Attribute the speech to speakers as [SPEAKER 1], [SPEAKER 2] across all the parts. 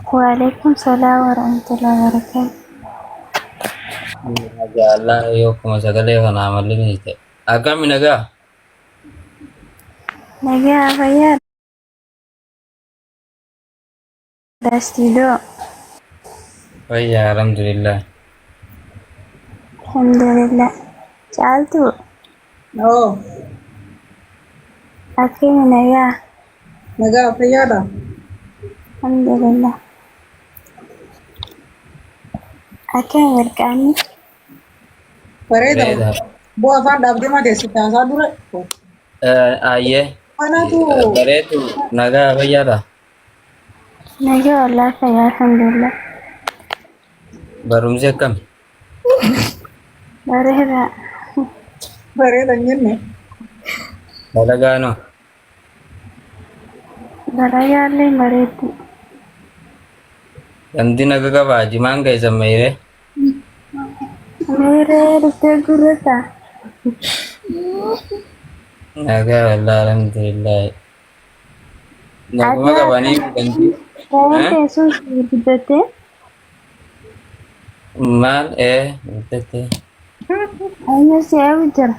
[SPEAKER 1] Waalaikum salaam warahmatullahi wabarakatuh.
[SPEAKER 2] Jaalala yoo akkuma sagalee kanaa malli ni ta'e. Akkami nagaa?
[SPEAKER 1] Nagaa fayyaa istiidoo.
[SPEAKER 2] Fayyaa alhamdulillah.
[SPEAKER 1] Alhamdulillah. Caaltuu
[SPEAKER 3] Oo,
[SPEAKER 1] akkami nagaa?
[SPEAKER 3] Nagaa fayyaadha.
[SPEAKER 1] Alhamdulillah. Akkami mirqaanni?
[SPEAKER 3] Bareeda.
[SPEAKER 2] Bareeda.
[SPEAKER 3] Bu'aa afaan dhaabdee maa teessee taasaa dura.
[SPEAKER 2] Ayyee.
[SPEAKER 3] Kanaatu
[SPEAKER 2] Bareedu nagaa fayyaadha.
[SPEAKER 1] Nagaa wallaahi fayyaa alhamdulillah.
[SPEAKER 2] Barumsi akkami?
[SPEAKER 1] Bareeda.
[SPEAKER 3] Bareeda hin jenne.
[SPEAKER 2] Dalagaanoo?
[SPEAKER 1] Dalagaallee bareeddi.
[SPEAKER 2] Gandi naga qabaa jimaan keessan meeyre?
[SPEAKER 1] Meeree dhuftee gurrata.
[SPEAKER 2] Nagaa wallaahi alhamdulillah. Naguma
[SPEAKER 1] Ati
[SPEAKER 2] qabanii gandi.
[SPEAKER 1] Re'een teessuun si guddattee
[SPEAKER 2] Maal guddatte.
[SPEAKER 1] Eenyu si eegu jira?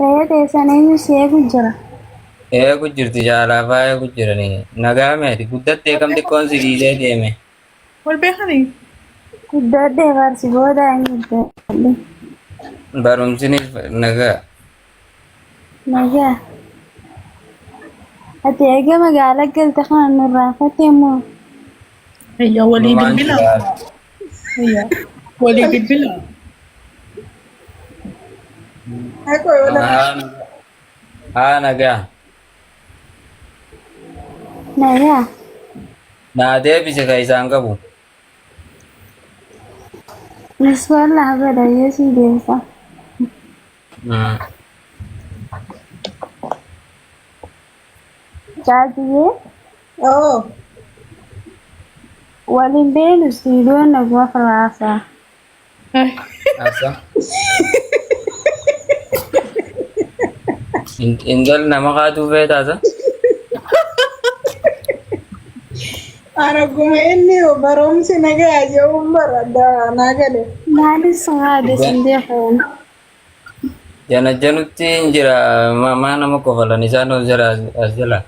[SPEAKER 1] Re'ee teessan eenyu si eegu jira?
[SPEAKER 2] Eegu jirti jaalaa faa eegu jiranii. Nagaa meeti guddattee kam xiqqoon si dhiisee deeme.
[SPEAKER 4] Wal beekanii?
[SPEAKER 1] Guddadhee barsi booda eenyu guddadhe?
[SPEAKER 2] Barumsinis nagaa.
[SPEAKER 1] Nagaa. Ati eega magaalaa galte kana nurraanfatte moo?
[SPEAKER 4] Ayyaa walii
[SPEAKER 2] Numaan
[SPEAKER 4] bilbilaa.
[SPEAKER 2] jira.
[SPEAKER 4] Ayyaa walii bilbilaa.
[SPEAKER 2] Haa nagaa.
[SPEAKER 1] Nagaa.
[SPEAKER 2] Naa deebise ka isaan qabu.
[SPEAKER 1] Miskoon laa godha yoo sii deebisa. Caatiyyee
[SPEAKER 3] Oo,
[SPEAKER 1] waliin beenu istiidiyoon naguma firaasaa.
[SPEAKER 2] Asa. Intal nama kaatuu feetaasa.
[SPEAKER 3] Ana akkuma inni barumsi nagaa jedhuun bara naa gale.
[SPEAKER 1] Maalis haadha sin beeku.
[SPEAKER 2] Jana janutti hin jira maa nama kofalan isaan as jala as jala.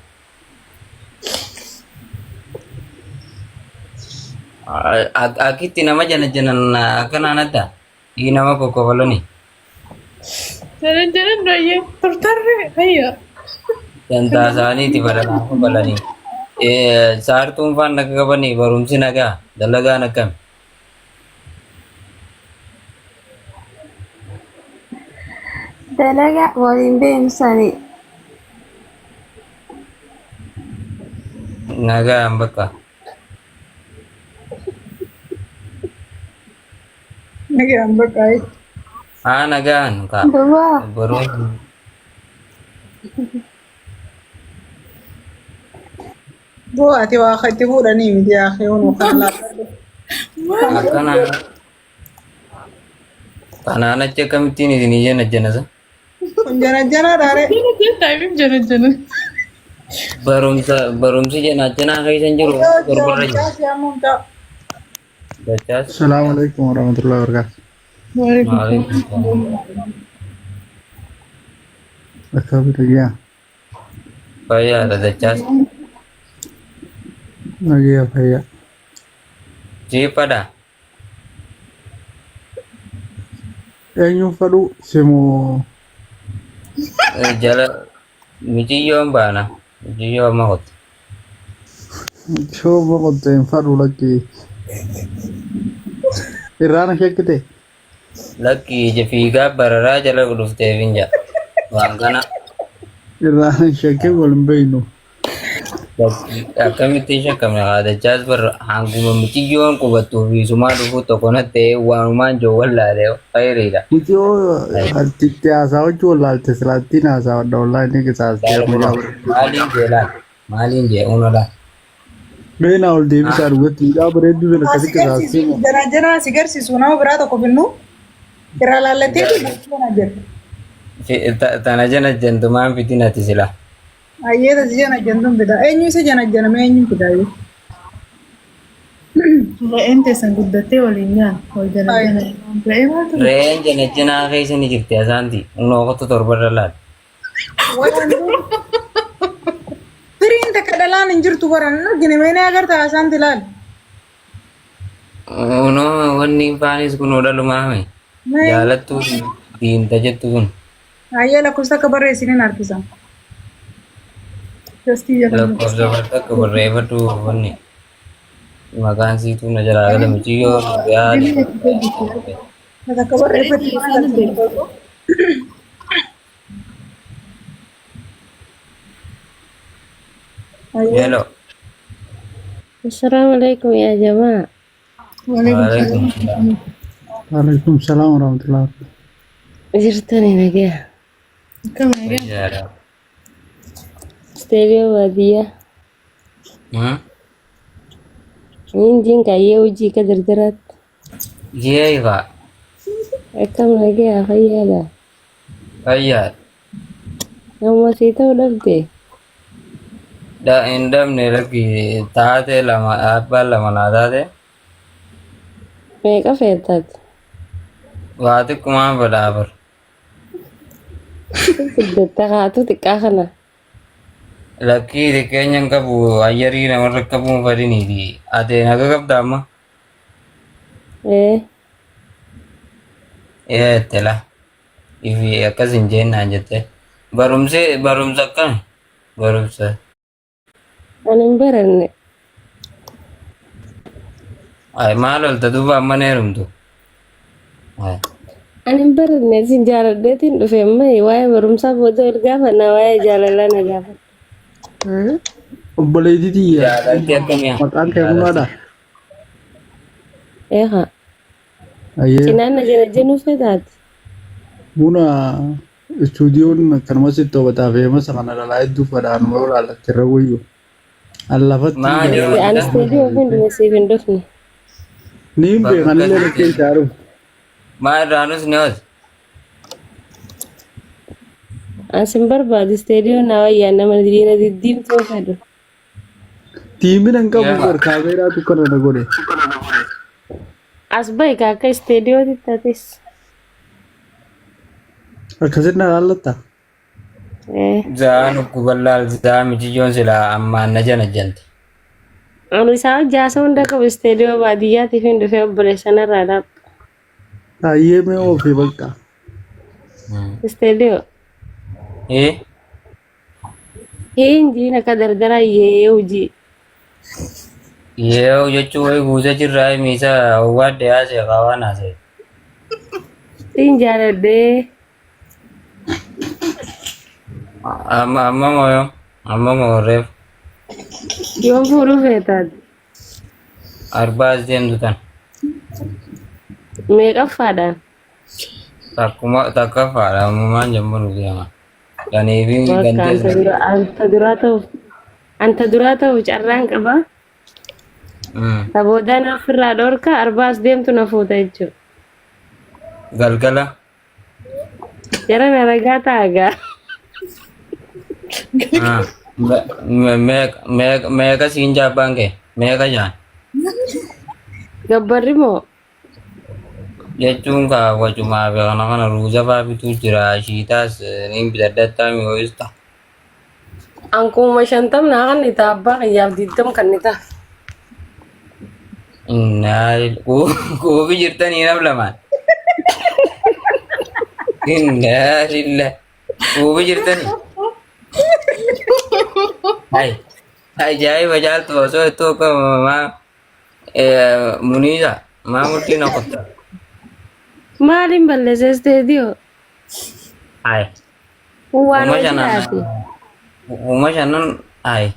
[SPEAKER 2] Akkitti nama jana janan akkanaan adda. Ii nama kokolani.
[SPEAKER 4] Janan janan baay'ee turtarre ayya.
[SPEAKER 2] Dantaa isaaniiti badanaa kokolani. Saartuun faan naga qabanii barumsi nagaa dalagaan akkami.
[SPEAKER 1] Dalagaa waliin beeksisanii.
[SPEAKER 2] Nagaan bakka.
[SPEAKER 3] Nagaan bakka.
[SPEAKER 2] Haa nagaan kaa.
[SPEAKER 1] Duwwaa.
[SPEAKER 2] Barumsi.
[SPEAKER 3] Boo ati waa itti fuudhanii miti yaa hunuu kan laafadhu.
[SPEAKER 2] Akkana. Kanaan achi akkamittiin isinii jenna jenasa.
[SPEAKER 3] Kun jana jana dhaare.
[SPEAKER 4] Taayimiin jana jana.
[SPEAKER 2] Barumsa barumsi jana janaa keessa hin jiru torbarra jira. Dachaas.
[SPEAKER 5] Assalamu alaikum warahmatullahi wabarakatuh.
[SPEAKER 2] Waalaikum salaam.
[SPEAKER 5] Akkam nagaya?
[SPEAKER 2] Fayyaadha dachaas.
[SPEAKER 5] Nagaya fayyaa.
[SPEAKER 2] Siifadha.
[SPEAKER 5] Eenyuun fadhu simoo
[SPEAKER 2] Jala miciyyoon baana. Miciyyoo amma qotte.
[SPEAKER 5] shooba qotte hin fadhu lakkii. Irraana shekkite.
[SPEAKER 2] Lakki ija fiigaa bararaa jala dhufteef hin jaa. Waan kana
[SPEAKER 5] Irraana shekkee wal hin beeknu.
[SPEAKER 2] Akkamitti hin shakkamne haadachaas bar hanguma miciyyoon qubattuu fi sumaa dhufuu tokko na ta'e waanumaan jiru wallaalee khayriidha.
[SPEAKER 5] Miciyoo itti haasaa wajji wallaalte silaattiin haasawadha wallaahi ni qisaastee mucaa bareedduu.
[SPEAKER 2] Maaliin jee laal? Maaliin jee uno laal?
[SPEAKER 5] Mee naa ol deebisaa dhugatti mucaa bareedduu sana akkasi
[SPEAKER 3] Si garsiisu
[SPEAKER 5] qisaastee moo?
[SPEAKER 3] jana jana si garsiisu nama biraa tokko finnu irraa laallatee jana jedhu.
[SPEAKER 2] Tana jana jentumaan fitinati sila.
[SPEAKER 3] Ayyeeta si janajjantuun fida. Eenyu isa janajjaname eenyu fidaayyuu?
[SPEAKER 4] Re'een teessan guddattee waliin nyaan wal jala jala. Re'ee maaltu
[SPEAKER 2] Re'een janajjanaa keessa ni jirti asaanti. Unoo kottu torbarra laal.
[SPEAKER 3] Firiin takka dhalaan hin jirtu baran hin argine mee agarta asaanti laal.
[SPEAKER 2] Unoo wanni faanis kun dhalumaame. Jaalattuu diinta jettu kun.
[SPEAKER 3] Ayyee lakkoofsa akka barreessiniin harkisa.
[SPEAKER 4] Gastii jedhamu.
[SPEAKER 2] Lakkoofsa takka barreeffadhu wanni. Maqaan siituu na jalaa gala muciyyoo yaa.
[SPEAKER 3] Takka barreeffadhu.
[SPEAKER 2] Hello.
[SPEAKER 6] Assalamu alaikum ya jamaa.
[SPEAKER 2] Waalaikum salaam.
[SPEAKER 5] Waalaikum salaam warahmatullahi.
[SPEAKER 6] Jirtani nagaya.
[SPEAKER 4] Akkam egaa?
[SPEAKER 2] Fayyaadha.
[SPEAKER 6] Isteediyoo baadiyyaa.
[SPEAKER 2] Hmm?
[SPEAKER 6] Injiin kaayyee hojii ka dardaraatti.
[SPEAKER 2] Yeeqa.
[SPEAKER 6] Akkam nagaya fayyaadha.
[SPEAKER 2] Fayyaadha.
[SPEAKER 6] Nama sii ta'uu dhabde.
[SPEAKER 2] Da hin dhabne lakki taate lama abbaan lama naa taate
[SPEAKER 6] Meeqa feetaati?
[SPEAKER 2] waa xiqqumaan fedha afur.
[SPEAKER 6] Guddatta haatu xiqqaa kana.
[SPEAKER 2] Lakkii xiqqeenya hin qabu ayyarii namarra qabuun fadhiniiti. Ati naga qabda amma?
[SPEAKER 6] Ee.
[SPEAKER 2] Ee jette la. Ifi akkas hin jennaan jette. Barumsi barumsa akkami? Barumsa.
[SPEAKER 6] Ani hin baranne.
[SPEAKER 2] Ay maal olta duuba amma ni heerumtu. Ay.
[SPEAKER 6] Ani hin baranne sin jaaladheetiin dhufe amma waa'ee barumsaa booda ol gaafanna waa'ee jaalalaa na gaafadha.
[SPEAKER 5] Obboleettii tiyya
[SPEAKER 2] Jaalalti akkamii?
[SPEAKER 5] maqaan kee munaadha.
[SPEAKER 6] Eegaa.
[SPEAKER 5] Ayyee
[SPEAKER 6] Cinaan na jala jenuu fedhaati.
[SPEAKER 5] buna istuudiyoon akkanuma sitti to'ataa fi masa kana dhalaa hedduu fadhaan yoo ilaalatte irra wayyu. An lafatti
[SPEAKER 2] Maali?
[SPEAKER 6] Ani istuudiyoo ofiin dhufe siif hin dhufne.
[SPEAKER 5] Ni hin beekan illee lakkee isaa dhufu.
[SPEAKER 2] Maa irraanus ni hoos.
[SPEAKER 6] An sin barbaadu istuudiyoo na wayyaa nama diina diddiimtuu fedhu.
[SPEAKER 5] Tiimina hin qabu
[SPEAKER 2] Yaa.
[SPEAKER 5] bar kaameeraatu kana na godhe.
[SPEAKER 6] As bahi ka akka istuudiyootti taates.
[SPEAKER 5] Akkasitti na laallatta.
[SPEAKER 6] Ee.
[SPEAKER 2] Zaa nukkuban laal zaa mijiyyoon silaa ammaan na jana janti.
[SPEAKER 6] Ani isaa jaasa hunda qabu istuudiyoo baadiyyaatiif hin dhufe obboleessa narraa dhaab.
[SPEAKER 5] Ayyee mee oofee bakka.
[SPEAKER 6] Istuudiyoo.
[SPEAKER 2] Ee
[SPEAKER 6] Hin jiin akka dardaraa yee hojii.
[SPEAKER 2] Yoo jechuun wayii guuta jirraa miisa hawwaadde haasee kaawaan haasee.
[SPEAKER 6] Siin jaaladhee.
[SPEAKER 2] Amma amma moo amma moo reef
[SPEAKER 6] Yoom fuudhuu feetaati?
[SPEAKER 2] arbaas deemtu tan
[SPEAKER 6] Meeqaffaadhaan?
[SPEAKER 2] takkuma takkaffaadha ammumaan jammaru deema. Kaniifi
[SPEAKER 6] Bakka
[SPEAKER 2] gantees
[SPEAKER 6] anta dura anta duraa ta'uuf anta duraa ta'uuf carraan qaba. Ta boodaan ofirraa dhorka arbaas deemtu na fuuta jechuudha.
[SPEAKER 2] Galgala.
[SPEAKER 6] Jara na ragaa ta'a gaa.
[SPEAKER 2] Meeqa siin jaabbaan kee meeqa jaan
[SPEAKER 6] Gabbarri moo?
[SPEAKER 2] Jechuun kaa wacumaa fi kana kana ruuza faa bituu jira shiitaas niin bitadhattaa mi'ooyista.
[SPEAKER 6] Ankuma 50 naa kan ni ta'a abbaa kiyyaaf 20 kan ni ta'a.
[SPEAKER 2] Innaa quufi jirtanii nam lamaan. Innaa lillah quufi jirtanii. Hai ajaa'iba caaltu osoo ittoo akka maa muniisa maa murtii na qotta.
[SPEAKER 6] Maaliin balleessa isteediyoo?
[SPEAKER 2] Hai
[SPEAKER 6] Waan
[SPEAKER 2] kuma
[SPEAKER 6] hojii
[SPEAKER 2] shanan
[SPEAKER 6] taate.
[SPEAKER 2] kuma shanan hai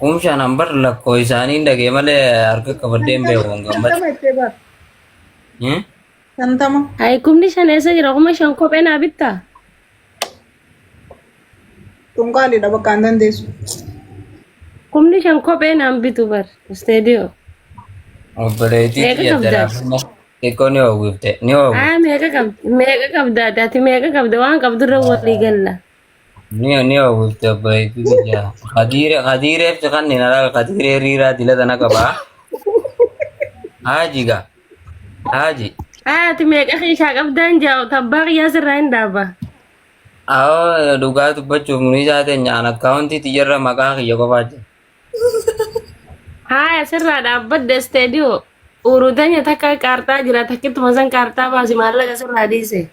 [SPEAKER 2] kum shanan bar lakkoo isaanii hin dhagee malee harka qabadhee hin beeku hin gammadu.
[SPEAKER 3] 50 ittee bar. 50.
[SPEAKER 6] Hayi kumni shan eessa jira? 5000 kophee naa bittaa?
[SPEAKER 3] Xunqaaliidha bakka hin dandeessu.
[SPEAKER 6] Kumni 5 kophee naan bitu bar isteediyoo.
[SPEAKER 2] Obboleettii
[SPEAKER 6] Meeqa
[SPEAKER 2] tiyya
[SPEAKER 6] qabda?
[SPEAKER 2] daraafuma xiqqoo ni oowwifte ni oowwifte.
[SPEAKER 6] Haa meeqa qabda? Meeqa qabda? Ati meeqa qabda? Waan qabdurra walii galla.
[SPEAKER 2] Ni hawwifte obboleettii biyyaa. Kadiire kadiireef kan ni nalaal kadiiree riiraa dila tana qabaa. Haaji gaa. Haaji.
[SPEAKER 6] Ati meeqa keeshaa qabdaan jaa'u tabbaa qiyyaa sirraa hin dhaaba.
[SPEAKER 2] Awoo dhugaa dubbachuuf muniisaa teenyaan akkaawuntii tiyyarra maqaa kiyya qofaa jira.
[SPEAKER 6] Haaya sirraa dhaabbadde isteediyoo. Urutanya takka kaartaa jira takkituma san kaartaa baasi maallaqa sirraa dhiise.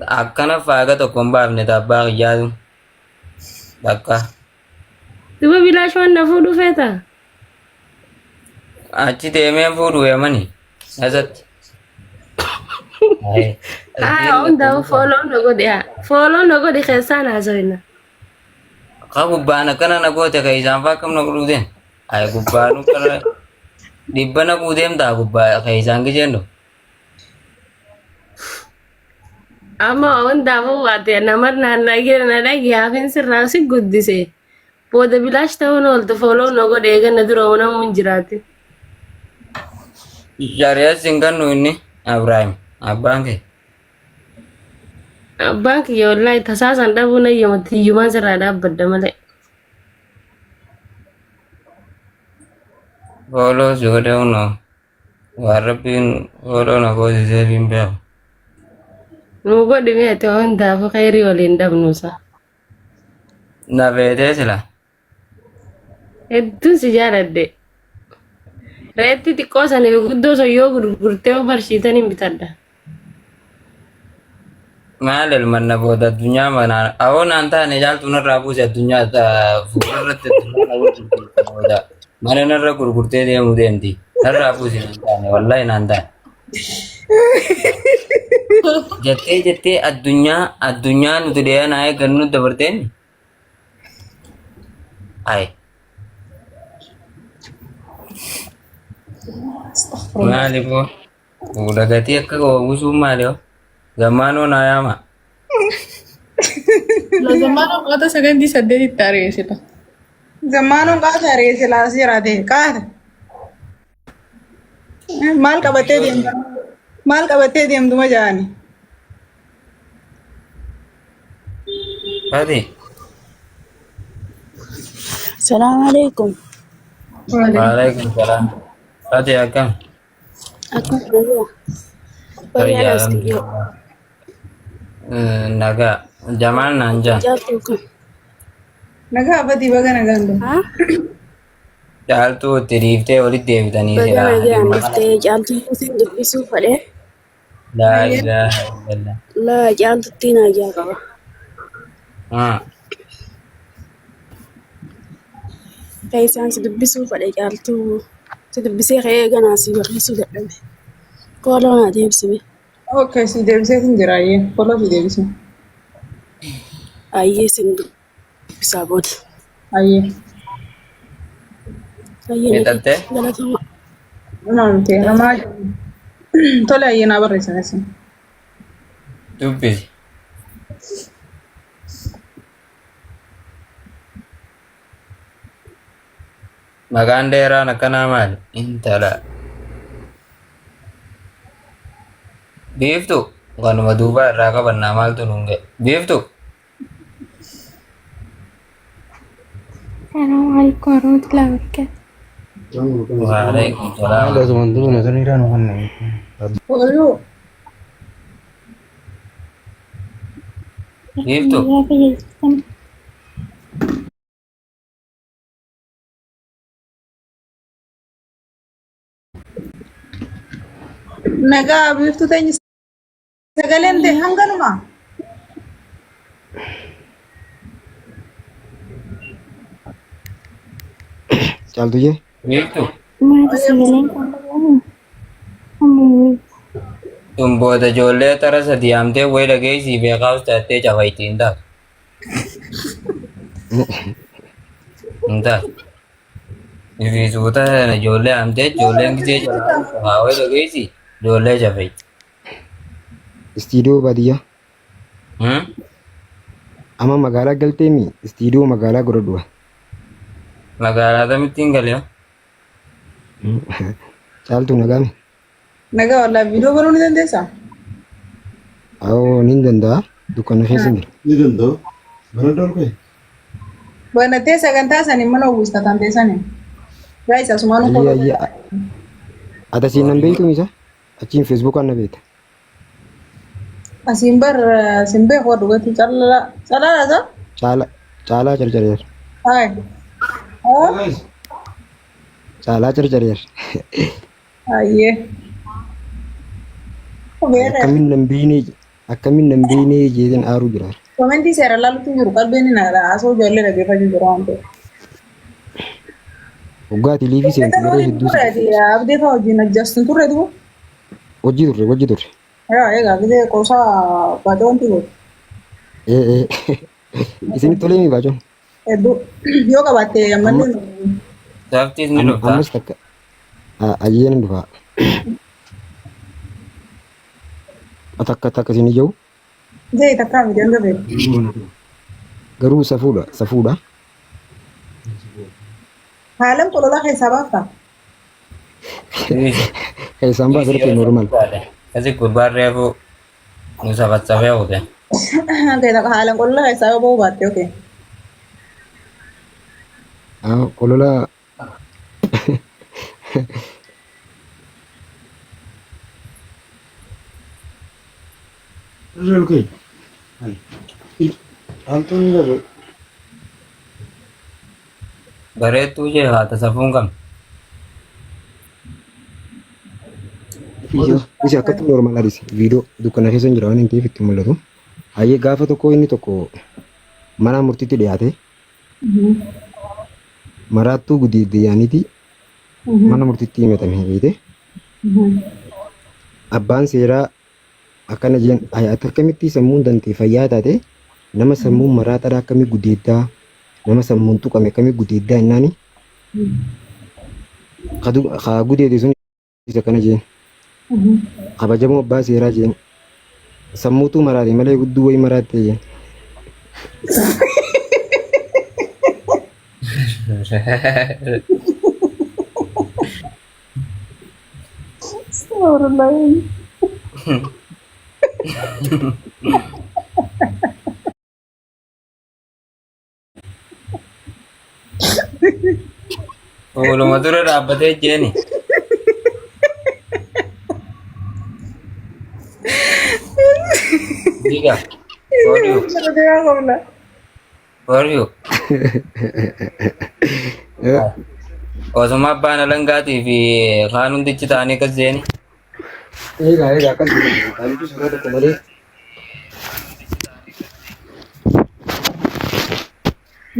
[SPEAKER 2] Akkana faaga tokko hin baafne tabbaa kiyyaatu. Bakka.
[SPEAKER 6] Duba bilaash waan na fuudhu feeta.
[SPEAKER 2] Achi deemee fuudhu yamani. Asatti.
[SPEAKER 6] Haaya hundaa'u fooloo na godhi haa. Fooloo na godhi keessaan haasawina.
[SPEAKER 2] Ka gubbaan akkana na goote ka isaan faa akkam na godhuu deem. Ay gubbaanu kana dhibba na guu deemtaa gubbaa ka isaan gijeen dhufu.
[SPEAKER 6] Amma hundaafuu ati nama na dhagi hafin sirraa si guddise. Booda bilaash ta'uun ooltu fooloo na godhe eegana dura namuu hin jiraatin.
[SPEAKER 2] Shari'a sin kannu inni Abrahaam abbaan kee.
[SPEAKER 6] Abbaan kiyya wallaahi tasaasan dhabuun hayyamatti hiyyumaan sirraa dhaabbadda malee.
[SPEAKER 2] Fooloo si godhe kunoo waan rabbiin fooloo na goosiseef hin beeku.
[SPEAKER 6] Nuu godhi mee ati hundaafuu khayrii waliin dhabnuusa.
[SPEAKER 2] Na feetee sila.
[SPEAKER 6] Hedduun si jaaladhe. Reetti xiqqoo saniif guddoo san yoo gurgurtee barshiitan hin bitadha.
[SPEAKER 2] Maal elmanna booda addunyaa manaan awoo naan taane caaltuu narraa buuse addunyaa fuula irratti addunyaa na gurgurte booda mana narra gurgurtee deemuu deemti narraa buuse naan taane wallahi naan taane. Jettee jettee addunyaa addunyaa nuti deeyanaa eeggannu dabarteen ay maali boo fuula gatii akka oomishuu maali hoo zammaanoo naa yaama.
[SPEAKER 4] La zammaanoo qaata sagantii saddeetitti ari'eessita.
[SPEAKER 3] Zammaanoon qaata ari'ee silaa as jiraate qaata. Maal qabattee deemtu? Maal qabattee deemtu ma jaani?
[SPEAKER 2] Fati.
[SPEAKER 7] Salaamu alaikum.
[SPEAKER 2] Waalaikum salaam. Fati akkam?
[SPEAKER 7] Akkam nagaa.
[SPEAKER 2] Fayyaa
[SPEAKER 7] Fayyaa istuudiyoo.
[SPEAKER 2] alhamdulillah. Nagaa. Jamaal naan jaan.
[SPEAKER 7] Caaltuu kam?
[SPEAKER 3] Nagaa abbatii baga nagaan dhufu.
[SPEAKER 7] Haa?
[SPEAKER 2] Caaltuu itti dhiiftee walitti deebitanii
[SPEAKER 7] Baga
[SPEAKER 2] silaa
[SPEAKER 7] nagaan
[SPEAKER 2] dhimma kana.
[SPEAKER 7] dhuftee caaltuu isin dubbisuu fedhe.
[SPEAKER 2] Laa ilaaha illallah.
[SPEAKER 7] Laa caaltuttiin haajaa qaba.
[SPEAKER 2] Ah.
[SPEAKER 7] Keessaan si dubbisuu fedhe caaltuu si dubbisee ka'ee ganaa si barreessuu dadhabe. Kooloo naa deebisime.
[SPEAKER 3] Okay, si deebiseetiin jira ayyee. Follow si deebise.
[SPEAKER 7] Ayyee sin dubbisaa booda.
[SPEAKER 3] Ayyee.
[SPEAKER 7] Ayyee
[SPEAKER 2] Fixattee?
[SPEAKER 7] nageetti galatoomaa.
[SPEAKER 3] Maamte namaa tole ayyee naa barreessan isin.
[SPEAKER 2] Dubbisi. Maqaan dheeraan akkanaa maali? Intala. Biiftu kanuma duubaa irraa qabannaa maaltu nuun ga'e? Biiftu.
[SPEAKER 1] Salaamu alaikum warahmatullahi wabarakatuh.
[SPEAKER 2] Waalaikum salaam.
[SPEAKER 3] Ooluu.
[SPEAKER 2] Biiftu.
[SPEAKER 1] Gaafa jirtan
[SPEAKER 3] Nagaa biiftuu teenyu sagaleen ta'e hanganuma.
[SPEAKER 8] Caaltuyyee.
[SPEAKER 2] Biiftu.
[SPEAKER 1] maali sagaleen kan dhagahamu? Amma
[SPEAKER 2] Tun booda ijoollee tara sadi yaamtee wayi dhageessii beekaa ustaattee cafayti hin taatu. Hin taatu. Ifisuuta ijoollee yaamtee ijoolleen gisee jalaa haa wayi dhageessii ijoollee cafayti.
[SPEAKER 8] Istiidiyoo baadiyyaa.
[SPEAKER 2] Hmm?
[SPEAKER 8] Amma magaalaa galteemi istiidiyoo magaalaa godhadhu.
[SPEAKER 2] Magaalaa kamitti hin galee?
[SPEAKER 8] Caaltuu nagaame.
[SPEAKER 3] Nagaa wallaahi viidiyoo banuu ni dandeessaa?
[SPEAKER 8] Awoo nin danda'a. Dukkana keessa jira.
[SPEAKER 5] Ni danda'u.
[SPEAKER 3] Banattee sagantaa saniin mana uwwista kan ta'e saniin. Guys, asumaan
[SPEAKER 8] Ayyee
[SPEAKER 3] follow
[SPEAKER 8] ayyee
[SPEAKER 3] godhaa.
[SPEAKER 8] ati asiin nan beektu misa achiin feesbuukaan na beekta.
[SPEAKER 3] Asiin bar sin beeku dhugatti callaa callaa isa?
[SPEAKER 8] Caala caalaa carcareer
[SPEAKER 3] Hai. Oh,
[SPEAKER 8] caalaa carcareer.
[SPEAKER 3] ayyee. Beera.
[SPEAKER 8] Akkamiin nan beeknee akkamiin nan beeknee jeetiin aaruu jira.
[SPEAKER 3] Komentii seera laalutu jiru qalbiin hin haadha haasoo ijoollee dhaggeeffachuu jiru waan ta'eef.
[SPEAKER 8] Waggaati liifii seentu yeroo hedduu si
[SPEAKER 3] Abdii fa'aa wajjin ajjastu turre du'u.
[SPEAKER 8] hojii turre hojii turre.
[SPEAKER 3] Yaa egaa gisee qoosaa baatee wanti godhu.
[SPEAKER 8] Ee ee isinitti tolee mi baacoon?
[SPEAKER 3] Hedduu yoo qabaatte ammallee
[SPEAKER 2] Saaftiis ni dhufta.
[SPEAKER 8] Ammas takka ayyee nan dhufaa. Takka takka isin ija'u
[SPEAKER 3] gisee takkaa miti hanga feetu.
[SPEAKER 8] garuu safuudha safuudha.
[SPEAKER 3] Haalaan qololaa keessaa baafta.
[SPEAKER 8] Keessaan baas irratti normal.
[SPEAKER 2] Kasi gurbaan reefu nu safatsafee kute.
[SPEAKER 3] Haalaan qololaa keessaa yoo ba'uu baatte okee.
[SPEAKER 8] Qolola
[SPEAKER 2] Bareedduu jee haata safuun qabne.
[SPEAKER 8] Isi akkatti normal adis viidiyoo dukkana keessa hin jira waan hin ta'eef itti mul'atu. Hayyee gaafa tokko inni tokko mana murtiitti dhiyaate maraattuu gudeedde yaaniiti mana murtiitti himatame beekte. Abbaan seeraa akkana jeen ati akkamitti sammuun dantee fayyaa taate nama sammuun maraataadha akkamii gudeeddaa nama sammuun tuqame akkamii gudeeddaa jennaani ka gudeede sun akkana jeen kabajamoo abbaa seeraa jeen sammuutuu maraate malee gudduu wayii maraatte jeen.
[SPEAKER 1] Astagfirullah.
[SPEAKER 2] Ooluma dura dhaabbatee jeeni. Diga. For you. For you. Osuma abbaan alangaatii fi kaan hundichi ta'anii akkas jeeni.
[SPEAKER 8] Egaa egaa akkas jedhamu kaalitu suuraa tokko malee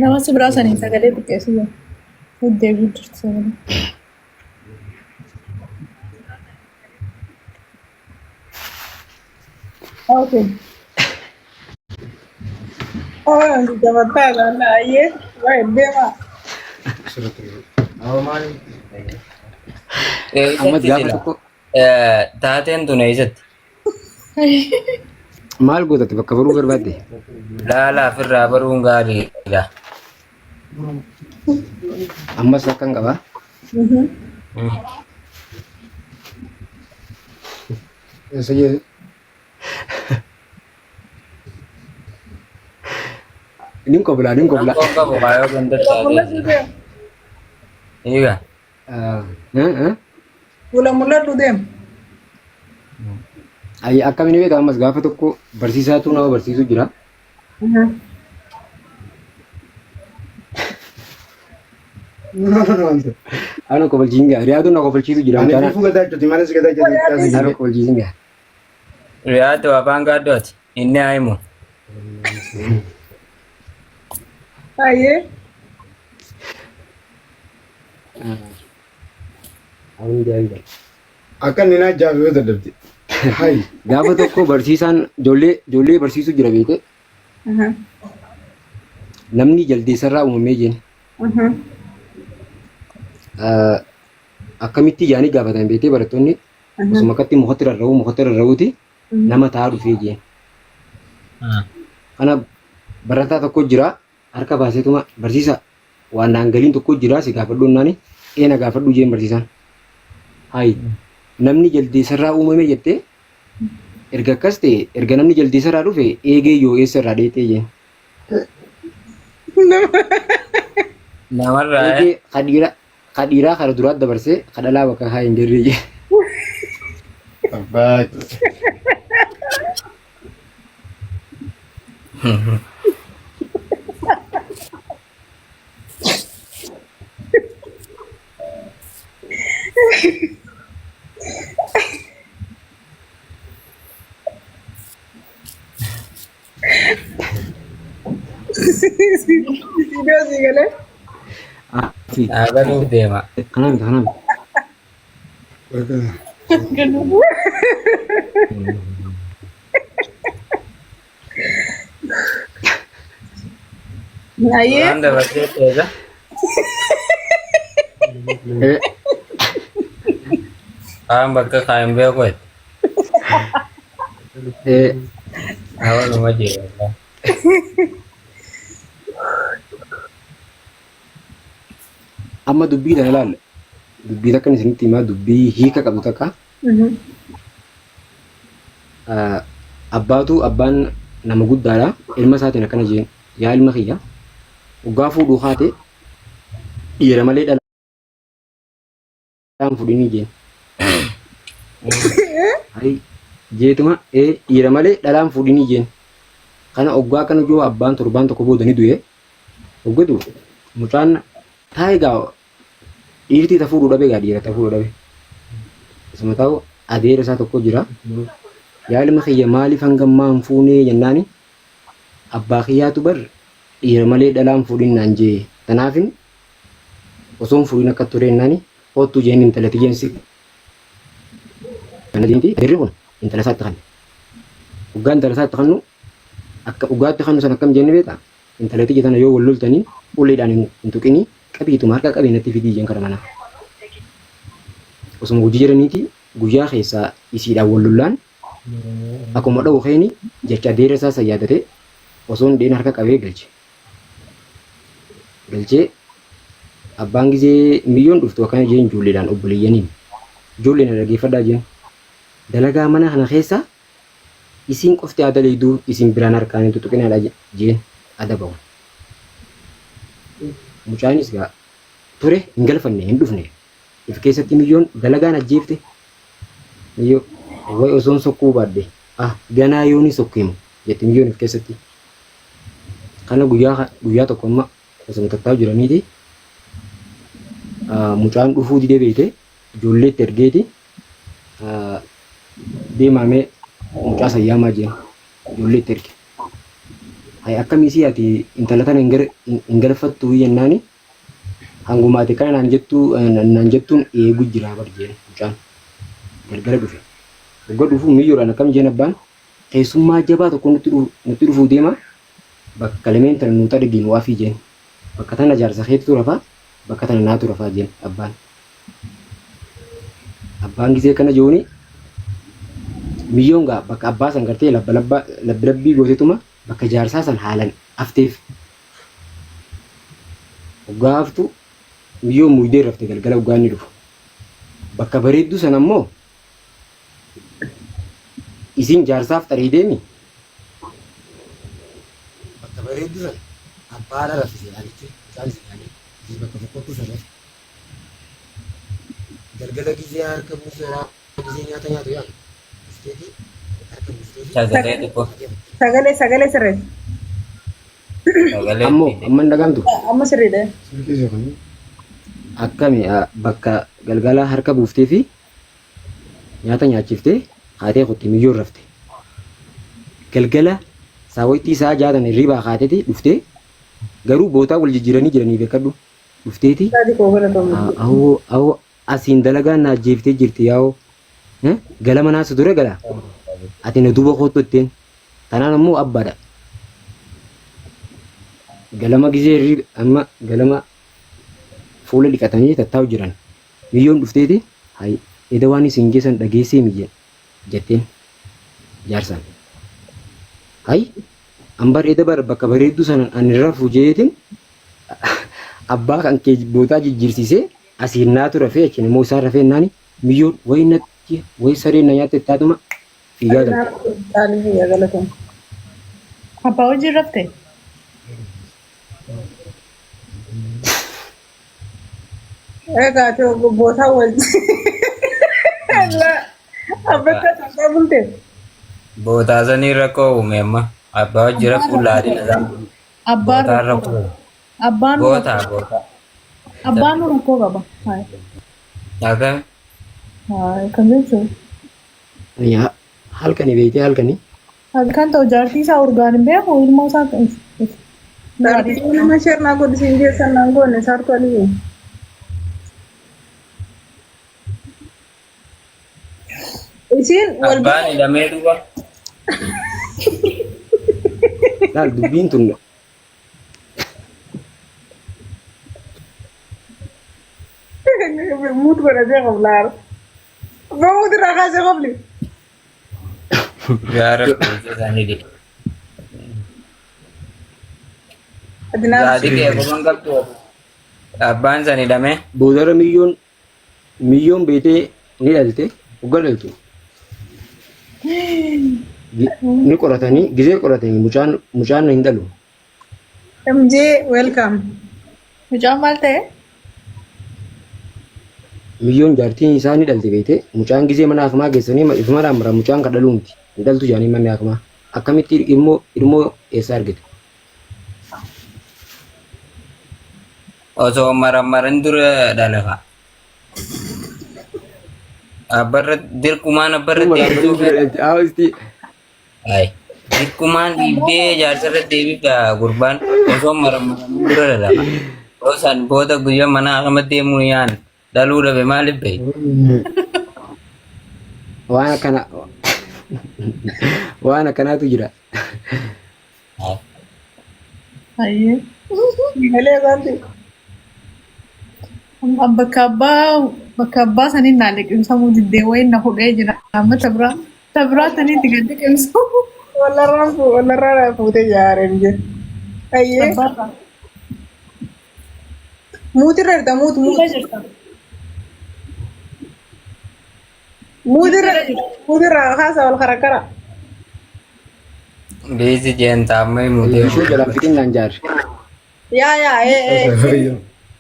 [SPEAKER 4] Nama si biraa saniin sagalee xiqqeessu jira. Deddeebi'u jirti sagalee.
[SPEAKER 3] Okay. Oh, jabataa laala ayyee waa'ee deemaa.
[SPEAKER 8] ammas
[SPEAKER 2] Eessatti
[SPEAKER 8] gaafa
[SPEAKER 2] sila?
[SPEAKER 8] tokko
[SPEAKER 2] Taateen tun eessatti?
[SPEAKER 8] maal gootate bakka baruu barbaadde?
[SPEAKER 2] Laala ofirraa baruun gaariidha.
[SPEAKER 8] Ammas akkan qabaa. Nin koblaa nin koblaa.
[SPEAKER 2] Rakkoon qabu kaayoo gandatti
[SPEAKER 3] Mul'atu
[SPEAKER 2] taateeti.
[SPEAKER 3] deema.
[SPEAKER 2] Egaa.
[SPEAKER 3] Fuula mul'atu deema.
[SPEAKER 8] Ayyi akkamiin beektaa ammas gaafa tokko barsiisaatu nama barsiisu jira. Ana kobalchiisin gaa riyaaduu na kobalchiisu jira.
[SPEAKER 5] Ani fufu gadaa jirti malee si gadaa jirti.
[SPEAKER 8] Ana kobalchiisin gaa.
[SPEAKER 2] Riyaadoo afaan gaaddooti. Inni haa himu.
[SPEAKER 3] Ayyee.
[SPEAKER 8] Ani jaabii
[SPEAKER 5] Akka inni naa jaafi yoo dadhabde. Hayi.
[SPEAKER 8] Gaafa tokko barsiisaan ijoollee ijoollee barsiisu jira beekte namni jaldeessarraa uumamee jeen akkamitti jaanii gaafatan beektee barattoonni osuma akkatti mukatti rarra'uu mukatti rarra'uuti nama ta'aa dhufee jeen. Kana barataa tokko jira harka baaseetuma barsiisa waan naan galiin tokko jira si gaafadhu naani ee na gaafadhu jeen barsiisaan. Hayi namni jaldeessarraa uumame jettee erga akkas ta'e erga namni jaldeessarraa dhufe eegee yoo eessa irraa dheettee jeen.
[SPEAKER 2] Namarraa
[SPEAKER 8] Eegee ka dhiira ka dhiiraa kara duraa dabarsee ka dhalaa bakka haa hin jirre jee.
[SPEAKER 5] Abbaa.
[SPEAKER 3] Iddoo sii galee.
[SPEAKER 2] Dhaabaluuf deema.
[SPEAKER 8] Kanaa miti kanaa miti.
[SPEAKER 3] Ayyee.
[SPEAKER 2] Duraan dabarsee teessa. Kaan bakka kaan beeku ette. Hawaluma jira.
[SPEAKER 8] Amma dubbii tana ilaalla. Dubbii takkan isinitti himaa dubbii hiika qabdu takka. Abbaatu abbaan nama guddaadha. Ilma isaatiin akkana jeen yaa ilma kiyya hoggaa fuudhuu kaate dhiira malee dhalaa hin fudhinii jeen. Ayi jeetuma ee dhiira malee dhalaa hin fudhinii jeen. Kana hoggaa akkana jiru abbaan torbaan tokko booda ni du'e. Hoggatu mucaan taa'e gaa dhiirtii ta fuudhuu dhabe gaa dhiira ta fuudhuu dhabe. Isuma ta'u adeera isaa tokko jira. Yaa ilma kiyya maaliif hanga ammaa hin fuunee jennaani abbaa kiyyaatu bar dhiira malee dhalaa hin fuudhin naan jee. Tanaafin osoo hin fuudhin akka ture jennaani hoottuu jeen intala tiyyeen si kana jeenti adeerri kun intala isaatti kanne. Hoggaa intala isaatti kannu akka dhugaatti kannu san akkam jenne beektaa? Intala tiyya tana yoo wal loltanii uleedhaan hin tuqinii qabiituma harka qabii natti fidii jeen kara manaa. Osuma hojii jiraniiti guyyaa keessaa isiidhaan wal lollaan akkuma dha'u keeni jecha adeera isaa san yaadatee osoo hin dheen harka qabee galche. Galchee abbaan gizee miyyoon dhuftu akkana jeen ijoolleedhaan obboleeyyaniin. Ijoolleen na dhaggeeffadhaa jeen. Dalagaa mana kana keessa Isiin qofti haa daleyduu isin biraan harkaan hin tutuqinaadha jeen adaba kun. Mucaanis gaa ture hin galfanne hin dhufne. If keessatti miyyoon dalagaan ajjeefte. Miyyoo way osoon sokkuu baadhe ah ganaa yooni sokkeemu jette miyyoon if keessatti. Kana guyyaa guyyaa tokko amma osoma tattaa'u jiraniiti mucaan dhufuu didee beeyte ijoolleetti ergeeti deemaa mee mucaa san yaamaa jeen ijoollee itti erge. Hay akkamii sii ati intala tana hin galfattuu jennaani hanguma ati kana naan jettuu naan jettuun eegu jiraa bar jeen mucaan galgala dhufe. Hogga dhufu miyyoodhaan akkam jeen abbaan keessummaa jabaa tokko nutti dhufuu deema bakka lameen tana nuu xarigi nuu afii jeen. Bakka tana jaarsa keetu rafaa bakka tana naatu rafaa jeen abbaan. Abbaan gisee kana jooni miyyoon gaa bakka abbaa san gartee labba labba labbi labbii gootetuma bakka jaarsaa san haalan hafteef. Hoggaa haftu miyyoon muydee rafte galgala hoggaa inni dhufu. Bakka bareedduu san ammoo isiin jaarsaaf xarii deemi. Bakka bareedduu san abbaadha raffise yaalichi mucaan isin yaale isii bakka fokkottuu san rafe. Galgala gizee harka buufeeraa gizee nyaata nyaatu yaadu. Dhufteeti harka buufteeti.
[SPEAKER 2] Sagalee xiqqoo.
[SPEAKER 3] Sagalee sagalee sirreessi.
[SPEAKER 2] Sagalee
[SPEAKER 8] Ammoo
[SPEAKER 2] fide.
[SPEAKER 8] amma hin dhagahamtu.
[SPEAKER 3] Amma sirriidha.
[SPEAKER 8] Akkami bakka galgala harka buuftee fi nyaata nyaachiftee kaatee kutte miyyoon rafte. Galgala saawwaytii sa'a jaatan hirribaa kaateeti dhuftee garuu bootaa wal jijjiiranii jiranii beekadhu. Dhufteeti
[SPEAKER 3] Saadi koo galatoomne.
[SPEAKER 8] Awoo awoo asiin dalagaan na ajjeeftee jirti yaa'oo gala manaa si dura gala ati na duuba koottu jetteen tanaan ammoo abbaadha. Galama gizee hirriib amma galama fuula dhiqatanii tattaa'u jiran miyyoon dhufteeti hay eda waan isin geessan dhageessee miyye jetteen jaarsaan. Hay an bar eda bar bakka bareedduu sana ani rafu jeetin abbaa kan kee bootaa jijjiirsiisee asiin naatu rafee achiin immoo isaan rafee naani miyyoon wayi natti wayi sareen na nyaatte taatuma fiigaa galte.
[SPEAKER 3] Caalii biyya galatoomne.
[SPEAKER 4] Abbaa wajjin rafte?
[SPEAKER 3] Egaa ati bootaa wal. Abbatti asantaa bulte.
[SPEAKER 2] Bootaa sanii rakkoo uume amma. Abbaa wajji rakkoo laadina isaa.
[SPEAKER 4] Abbaan
[SPEAKER 2] Bootaan
[SPEAKER 4] rakkoo
[SPEAKER 2] rakkoo.
[SPEAKER 4] Abbaan
[SPEAKER 2] Bootaa bootaa.
[SPEAKER 4] abbaan rakkoo qaba. Hayi.
[SPEAKER 2] Akkami?
[SPEAKER 4] Hayi kan jechuun.
[SPEAKER 8] Yaa halkanii beektee halkanii.
[SPEAKER 4] Halkan ta'u jaartii isaa urgaan hin beeku ilmoo isaa kan
[SPEAKER 3] Sartuu nama shernaa godhisiin geessan naan goone sartuu aliyyu. Isiin wal
[SPEAKER 2] Abbaan hidhamee duuba.
[SPEAKER 8] Laal dubbiin tun
[SPEAKER 3] muut godhatee qablaara. Bamuut irraa kaasee qabli.
[SPEAKER 2] Yaa rabbi isaanii dhi.
[SPEAKER 3] Adinaan
[SPEAKER 2] Zaadii kee qoban qabdu. Abbaan san hidhamee.
[SPEAKER 8] boodarra miyyoon miyyoon beetee ni dhalte hogga dhaltu. Ni qoratanii gizee qoratanii mucaan mucaan hin dhalu.
[SPEAKER 3] MJ welcome.
[SPEAKER 4] Mucaan maal ta'e?
[SPEAKER 8] Miyyoon jaartiin isaa ni dhalte beetee mucaan gizee mana hakimaa geessanii ifuma mara mucaan kan dhaluu miti hin dhaltu jaanii manni hakimaa akkamitti ilmoo ilmoo eessa argate?
[SPEAKER 2] Osoo marammarin dura dhalafa. Abbarra dirqumaan abbarra deebisuu fedha. Ay, dirqumaan dhiibdee jaarsarra deebifta gurbaan osoo marammarin dura dhalafa. Osoo san booda guyyaa mana akama deemuu yaan dhaluu dhabe maaliif bahe?
[SPEAKER 8] Waan akkana waan akkanaatu jira.
[SPEAKER 4] Hayyee.
[SPEAKER 3] Malee isaatti.
[SPEAKER 4] Bakka abbaa bakka abbaa saniin naa liqimsamuu diddee wayiin na hudhee jira. Amma tabraa tabraa saniitti gad liqimsamu.
[SPEAKER 3] Wallarraan wallarraa fuutee jaaree MJ. Ayyee.
[SPEAKER 4] Abbaarraa.
[SPEAKER 3] Muutirra jirta muut muut.
[SPEAKER 4] Fuula jirta.
[SPEAKER 3] Muutirra muutirra kaasa wal karakkara.
[SPEAKER 2] Biisi jeen taammee muutee.
[SPEAKER 8] Bishoo jalaan fixin naan jaarre.
[SPEAKER 3] Yaa yaa ee ee.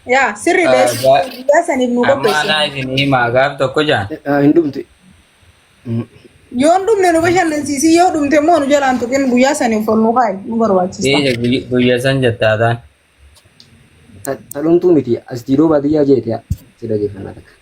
[SPEAKER 3] Yaa sirri guyyaa saniif nu
[SPEAKER 2] Amma
[SPEAKER 3] qopheessi.
[SPEAKER 2] anaa isin himaa gaaf tokko jaan.
[SPEAKER 8] Hin dhumte.
[SPEAKER 3] Yoo hin dhumne nu bashannansiisi yoo dhumte immoo nu jalaan tuqin guyyaa saniif ol nu kaa'i nu barbaachisa.
[SPEAKER 2] Dhiisa guyya san jettaa taan.
[SPEAKER 8] Ta dhumtuu miti as diidoo baadiyyaa jeete si dhageeffannaa takka.